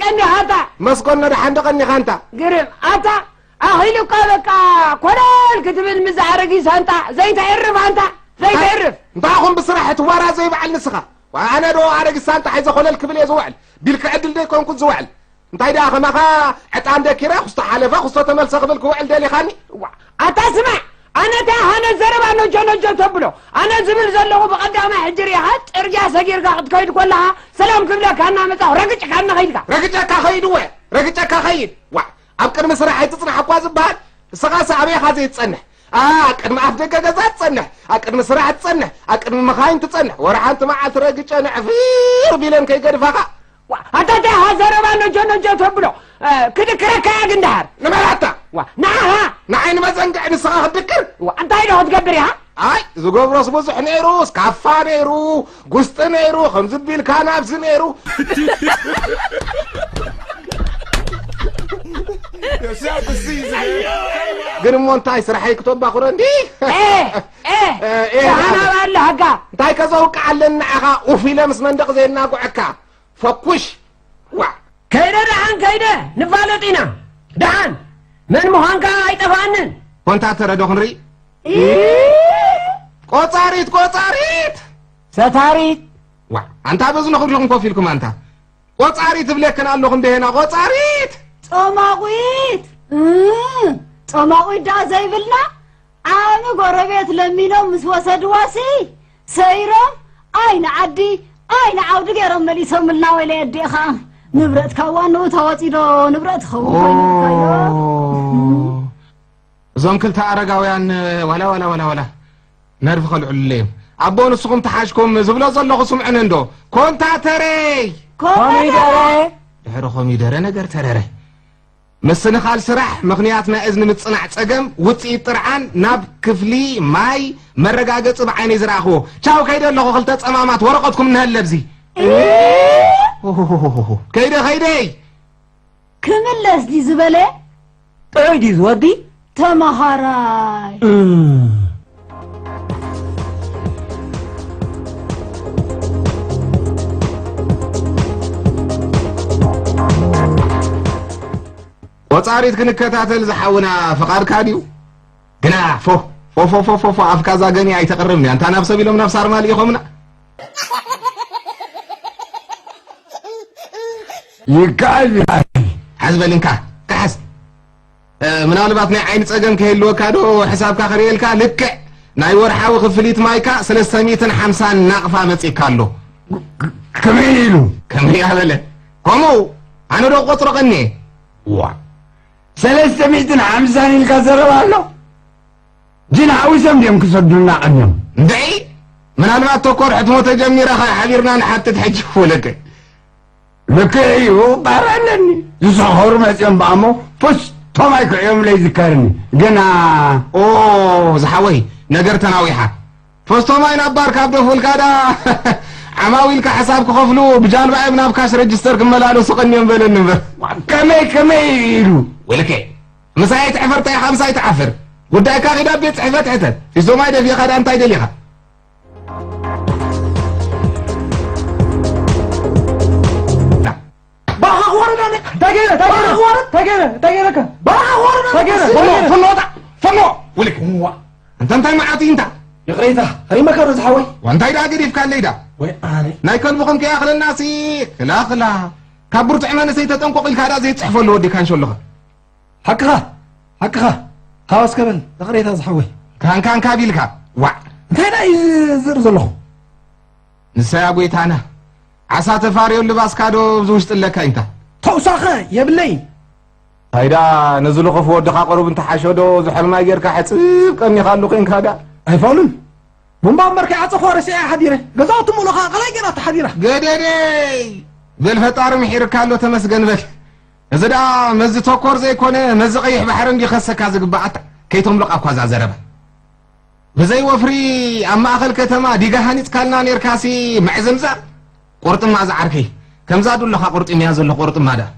ቀኒኻ ኣንታ። መስኮኖ ደሓን ዶ ቀኒኻ ኣንታ? ግርም ኣታ። ኣኺሉ እኳ በቃ ኮለል ክትብል ምስ ኣረጊት ኣንታ ዘይተዕርፍ ኣንታ ዘይተዕርፍ። እንታይ ኹም ብስራሕ እቲ ዋራ ዘይበዓል ንስኻ? ኣነ ዶ ኣረጊት ሳንጣ ሒዘ ኮለል ክብል እየ ዝውዕል? ቢልካ ዕድል ደይኮንኩ ዝውዕል? እንታይ ደኣ ከማኻ ዕጣን ደኪረ ክስቶ ሓለፈ ክስቶ ተመልሰ ክብል ክውዕል ደሊኻኒ? ዋ፣ ኣታ ስማዕ፣ ኣነ እንታይ ሃነ ዘረባ ነጆ ነጆ ተብሎ? ኣነ ዝብል ዘለኹ ብቐዳማይ ሕጂ ርኢኻ ጽርግያ ሰጊርካ ክትከይድ ኮለኻ ሰላም ክብለካ እናመጻኹ ረግጭካ እናኸይድካ። ረግጨካ ኸይድ እወ፣ ረግጨካ ኸይድ። ዋ፣ ኣብ ቅድሚ ስራሕ ኣይትጽናሕ እኳ ዝበሃል፣ ንስኻስ ኣበይ ኢኻ ዘይትጸንሕ? ኣ፣ ኣብ ቅድሚ ኣፍ ደገ ገዛ ትጸንሕ፣ ኣብ ቅድሚ ስራሕ ትጸንሕ፣ ኣብ ቅድሚ መኻይን ትጸንሕ። ወረ ሓንቲ መዓልቲ ረግጨ ንዕፊር ቢለን ከይገድፋኻ። ዋ፣ ኣታ እንታይ ኢኻ ዘረባ ነጆ ነጆ ተብሎ? እ፣ ክድክረካ እያ ግን ደሓር። ንመን ኣታ? ዋ፣ ንዓኻ። ንዓይ ንመዘንግዕ ንስኻ ክትድክር? ዋ፣ እንታይ ዶ ክትገብር ኢኻ? ኣይ፣ ዝገብሮስ ብዙሕ ነይሩ፣ ስካፋ ነይሩ፣ ጉስጢ ነይሩ፣ ከምዚ ቢልካ ናብዚ ነይሩ። Yourself a season. ግን እሞ እንታይ ስራሐይ ክተባኽሮ እንዲ? ኤ፣ ኤ፣ እ፣ ኤ፣ ደሓን ኣበል። ኣበል ሃጋ። እንታይ ከዘውቅዓለን ንዓኻ ኡፍ ኢለ ምስ መንደቕ ዘየናጉዐካ? ፈኩሽ። ዋ። ከይደ ደሓን ከይደ ንፋለጥ ኢና። ደሓን መን ምዃንካ ኣይጠፍኣንን። ኮንታተረ ዶ ክንርኢ? ኢ! ቆጻሪት፣ ቆጻሪት! ሰታሪት! ዋ፣ ኣንታ በዚ ነኽሪ ዲኹም ኮፍ ኢልኩም ኣንታ? ቆጻሪት እብለክን ኣለኹ እንደ ሄና፣ ቆጻሪት! ጾማቑት! እ፣ ጾማቑት ደኣ ዘይብልና? ዓሚ ጎረቤት ለሚኖም ምስ ወሰድዋሲ፣ ሰይሮም፣ ኣይ ንዓዲ፣ ኣይ ንዓውዲ ገይሮም መሊሶምልና። ወይለይ ኣዴኻ፣ ንብረትካ ዋንኡ ተወጺዶ ንብረት ክኸውን ኮይኑ ኢልካዮ። ኦ። እዞም ክልተ ኣረጋውያን ዋላ፣ ዋላ፣ ዋላ፣ ዋላ ነርፊ ከልዕሉለይ እዮም። ኣቦ ንስኹም ተሓሽኩም ዝብሎ ዘለኹ ስምዑኒ እንዶ። ኮንታተረይ! ኮሚደረ! ድሕሪ ኮሚደረ ነገር ተረረ። ምስንኻል ስራሕ ምኽንያት ናይ እዝኒ ምጽናዕ ጸገም፣ ውጽኢት ጥርዓን ናብ ክፍሊ ማይ መረጋገጺ ብዓይነይ ዝረኣኽዎ። ቻው ከይደ ኣለኹ ክልተ ጸማማት ወረቐትኩም ንሀለብዚ። እ? ሆሆሆሆሆ። ከይደ ከይደይ። ክምለስ ድዩ ዝበለ? ጥዑይ ድዩ ዝወዲ? ተመሃራይ። እ። ቆጻሪት ክንከታተል ዝሓውና ፍቓድካ ድዩ? ግና ፎ፣ ፎ፣ ፎ፣ ኣፍካ ዛገኒ ኣይተቕርብኒ። ኣንታ ናብ ሰብ ኢሎም ናብ ሳርማ ልኢኾምና። ይከኣል፣ ይከኣል። ሓዝ በል እንካ፣ ክሓዝ። እ፣ ምናልባት ናይ ዓይኒ ጸገም ክህልወካ ዶ ሕሳብካ ክርእየልካ? ልክዕ ናይ ወርሓዊ ክፍሊት ማይካ ሰለስተ ሚእትን ሓምሳን ናቕፋ መጺእካ ኣሎ። ከመይ ኢሉ? ከመይ ኣበለ? ከምኡ ኣነ ዶ ቆጽሮ ቀንየ? ዋ፣ ሰለስተ ሚእትን ሓምሳን ኢልካ ዘረባ ኣሎ? ጅን ሓዊሶም ድዮም ክሰዱልና ቀንዮም? እንድዒ፣ ምናልባት ተኮር ሕትሞ ተጀሚረ ኸ ሓቢርና ንሓትት ሕጂ ወለከ። ልክዕ እዩ፣ ባር ኣለኒ። ዝሰኸሩ መጺኦም ብኣሞ ፈስቶም ኣይክዕዮም ለይዝከርኒ። ግና ኦ፣ ዝሓወይ፣ ነገር ተናዊሓ። ፈስቶም ኣይ ናብ ባር ካብ ደፉልካ ዳ ዓማዊልካ ሕሳብ ክኸፍሉ ብጃልባ እዮም ናብ ካሽ ረጅስተር ክመላለሱ ቀንዮም በለኒ እምበር። ከመይ፣ ከመይ ኢሉ? ወለከ፣ ምሳይ ኣይትሕፈር፣ እንታይ ኢኻ ምሳይ ትሓፍር? ጉዳይካ ኺድ ኣብ ቤት ጽሕፈት ሕተት። ፊስቶም ኣይ ደፊኻ ዳ እንታይ ደሊኻ? ባኻ ክወርድ ኣነ። እንታይ ገይረ? እንታይ ገይረ? ባኻ ክወርድ። እንታይ ገይረ? እንታይ ገይረካ? ባኻ ክወርድ ኣነ። እንታይ ገይረ? እንታይ ፈኖ፣ ገይረ? ፈኖ ወጣ፣ ፈኖ። ውልክ። እዋ። እንተ እንታይ መዓት እዩ እንታ? ይቕሬታ፣ ሃሪመካ ዶ ዝሓወይ? ወንታይ ደኣ ገዲፍካለይ ዳ? ወይ ኣነ። ናይ ከልብኹም ከይኣኽለናሲ፣ ክላ፣ ክላ። ካብ ብርቱዕ መንእሰይ ተጠንቆቕ ኢልካ ደኣ ዘይትጽሕፈሉ ወዲ ካንሾ ኣለኻ። ሓቅኻ፣ ሓቅኻ። ሃዋስ ከበል፣ ይቕሬታ ዝሓወይ። ካንካን ካብ ኢልካ፣ ዋዕ። እንታይ ደኣ እዩ ዝርኢ ዘለኹ? ንሳያ ጎይታና፣ ዓሳ ተፋርዮ ልባስካ ዶ ኣብዚ ውሽጢ ኣለካ ኢንታ? ተውሳኸ የብለይ። እንታይ ደኣ ነዚ ልኹፍ ወድኻ ቁሩብ እንተሓሾ ዶ ዝሕልማይ ጌርካ ሕጽብ ቀኒኻሉ ኬንካ ደኣ? ኣይፋሉን። ቡምባ እምበር ከይዓጸኹዋ ረሲዐ ሓዲረ። ገዛውቲ ሙሉኻ ቃላይ ገይራ ተሓዲራ። ገደደይ! በል ፈጣሪ ምሒርካ ኣሎ ተመስገን በል። እዚ ደኣ መዚ ተኮር ዘይኮነ መዚ ቀይሕ ባሕሪ እንዲ ከሰካ ዝግባኣታ። ከይተምልቕ ኣኳ እዛ ዘረባ። ብዘይ ወፍሪ ኣብ ማእኸል ከተማ ዲጋ ሃኒጽካልና ኔርካሲ ምዕዝምዛም። ቁርጥማ ዝዓርከይ። ከምዛ ዱለኻ ቁርጢምያ ዘሎ ቁርጥማ ደኣ።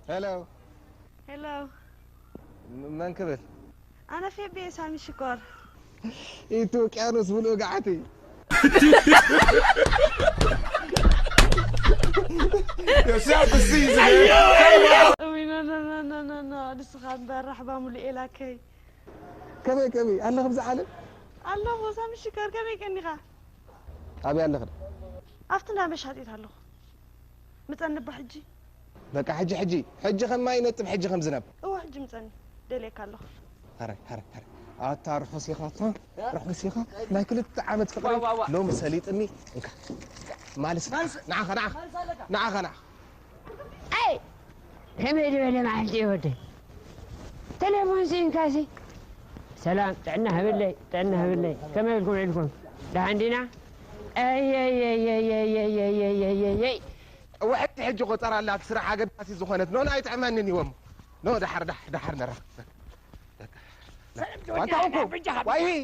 ሄሎ፣ ሄሎ፣ መን ክብል? ኣነ ፌቤ ሳሚ ሽኮር። ኢቲ ውቅያኖስ ምሉእ ገዓት እዩ። Yourself a season. እውይ፣ ኖ፣ ኖ፣ ኖ፣ ኖ፣ ኖ፣ ኖ፣ ንስኻ እምበር ራሕባ ሙሉኤላ ከይ። ከመይ፣ ከመይ ኣለኹም ዝዓለም? ኣለኹ፣ ሳሚ ሽኮር፣ ከመይ ቀኒኻ? ኣበይ ኣለኽን? ኣብቲ እንዳ መሻጢት ኣለኹ። ምጸኒ እባ ሕጂ። በቃ ሕጂ፣ ሕጂ፣ ሕጂ ከም ማይ ነጥብ፣ ሕጂ ከም ዝናብ። እወ፣ ሕጂ ምጸኒ። ደልየካ ኣለኹ። ሀረ፣ ሀረ፣ ሀረ። ኣታ ርሑስ ኢኻ፣ ኣታ ርሑስ ኢኻ። ናይ ክልተ ዓመት ፍቕሪ ዋ፣ ዋ፣ ዋ። ሎሚ ሰሊጥኒ። እንካ፣ ማልስ፣ ንዓኻ፣ ንዓኻ፣ ንዓኻ፣ ንዓኻ። ኣይ ከመይ ዝበለ መዓልቲ እዩ ወደይ። ቴሌፎን ስኢንካሲ። ሰላም ጥዕና ህብለይ፣ ጥዕና ህብለይ። ከመይ ኢልኩም ውዒልኩም? ደሓን ዲና? ኣየየየየየየየየየይ። እወ፣ ሕጂ፣ ሕጂ ቆጸራ ኣላ፣ እቲ ስራሕ ኣገዳሲ ዝኾነት። ኖ፣ ኣይጥዕመንን እዩ እሞ። ኖ፣ ደሓር፣ ደሓር፣ ደሓር ነራ። በጃኻ፣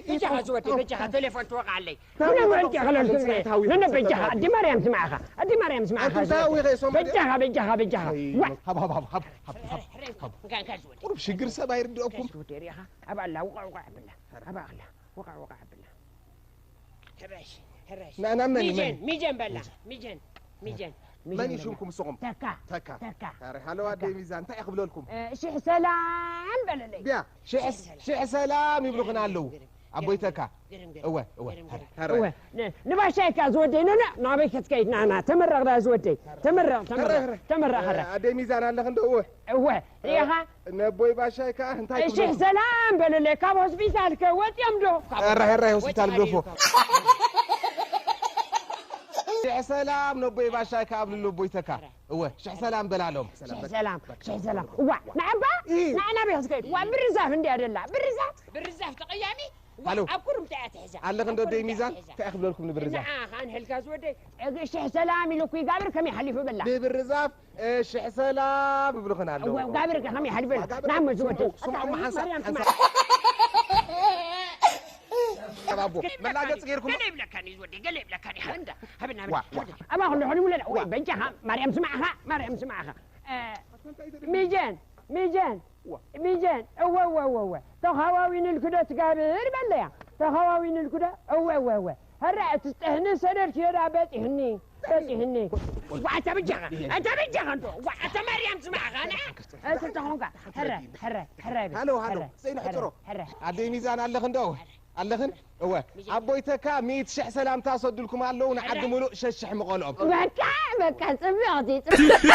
በጃኻ ዝወዲ፣ በጃኻ ቴሌፎን ትወቕዓለይ። ንነ በጃኻ ለልትነ፣ ንነ በጃኻ፣ ኣዲ ማርያም ስማዕኻ፣ ኣዲ ማርያም ስማዕኻ። ኣንቱም እንታይ ኣዊኸ እሶም? በጃኻ፣ በጃኻ፣ በጃኻ። ዋ! ሃብ፣ ሃብ፣ ሃብ፣ ሃብ፣ ሃብ፣ ሃብ፣ ሃብ። እንካ፣ እንካ ዝወዲ። ቁሩብ ሽግር ሰብ ኣይርድኦኩም። ዝወዲ ሪኢኻ፣ ኣብ ኣላ ውቓ፣ ውቓ ኣብላ፣ ኣብ ኣላ ውቓ፣ ውቓ ኣብላ። ሕረሽ፣ ሕረሽ። ና-፣ ናብ መን እዩ? ሚጀን፣ መን? ሚጀን በላ፣ ሚጀን፣ ሚጀን። መን እዩ ሽምኩም ንስኹም? ተካ፣ ተካ። ተካ። ኧረ፣ ሃለዋ ኣደይ ሚዛን፣ እንታይ ክብለልኩም? እ፣ ሽሕ ሰላም በለለይ። ቢያ፣ ሽሕ፣ ሽሕ ሰላም ይብሉኽን ኣለዉ። ኣቦይ ተካ። እወ፣ እወ። ሀረ፣ ሀረ። እወ፣ ን-፣ ንባሻይካ ዝወደይ፣ ኖ፣ ኖ፣ ናበይ ክትከይድ? ና፣ ና፣ ተመረቕ ዳ ዝወደይ። ተመረቕ፣ ተመረቕ፣ ሀረ፣ ሀረ። ተመረቕ፣ ሀረ። ኣደይ ሚዛን ኣለኽ እንዶ? እወ። እወ፣ ሪኢኻ? ነቦይ ባሻይ ከኣ እንታይ እሺ፣ ክብሎ? ሰላም በለለይ። ካብ ሆስፒታል ከ ወጽዮም ዶ? ኧረ፣ ኧረ፣ ሆስፒታል ገፎ። ሽሕ ሰላም ነቦይ ባሻይ ከኣ ኣብልሉ ኣቦይ ተካ። እወ፣ ሽሕ ሰላም በላሎም። ሽሕ ሰላም፣ ሽሕ ሰላም። እዋ፣ ንዓባ? ኢ። ንዓ ናበይ ክትከይድ? ዋ፣ ብርዛፍ እንድያ ደላ። ብርዛፍ? ብርዛፍ ተቐያሚ? ዋ፣ ሃሎ። ኣብ ኩርምታ እያ ትሕዛ። ኣለኽ እንዶ ኣብ ደይ ኩርምታ ሚዛን? እያ ትሕዛ። እንታይ ክብለልኩም ንብርዛፍ? ንዓ ኸኣ ንሕልካ ዝወደይ። እግ-፣ ሽሕ ሰላም ኢሉ እኮ ይጋብር ከመይ ሓሊፉ በላ? ብብርዛፍ፣ እ፣ ሽሕ ሰላም ይብሉኽን ኣለዉ። እወ፣ ጋብር ከመይ ሓሊፉ በላ? ጋብር ናመ ጽቡቕ፣ ዝወደይ። ጽቡቕ፣ ሓንሳብ፣ ማርያም ሓንሳብ። ስማዕ። ኣቦ፣ መላገጽ ጌርኩም? ገለ ይብለካኒ ዝወደይ፣ ገለ ይብለካኒ። ሃበና፣ ሃበና፣ ሃበና፣ ዋ፣ ዋ። ሃበና። ኣባ ኩሉ ሕልሙ ለና። ወይ፣ ዋ። በጃኻ፣ ማርያም ስማዕኻ፣ ማርያም ስማዕኻ። እ፣ ሚጀን፣ ሚጀን፣ ዋ። ሚጀን፣ እወ፣ እወ፣ እወ፣ እወ። ተኻዋዊንልኩ ዶ ትጋብር በለያ። ተኻዋዊንልኩ ዶ? እወ፣ እወ፣ እወ። ሀራ፣ እቲ ጠህኒ ሰደድ ኪዮዳ በጺሕኒ፣ በጺሕኒ። ዋ፣ ኣታ በጃኻ፣ ኣታ በጃኻ እንዶ። ዋ፣ ኣታ ማርያም ስማዕኻ፣ ና። እቲ ተኾንካ፣ ሀረ፣ ሀረ፣ ሀረ፣ ሃሎ፣ ሃሎ፣ ሀረ፣ ዘይንሕጽሮ። ሀረ። ኣደይ ሚዛን ኣለኽ እንዶ? ኣለኽን? እወ። ኣቦይ ተካ ሚእቲ ሽሕ ሰላምታ ሰዱልኩም ኣለዉ፣ ንዓዲ ምሉእ ሸሽሕ ምቐልኦም። በቃ፣ በቃ፣ ጽብቕቲ፣ ጽብቕቲ።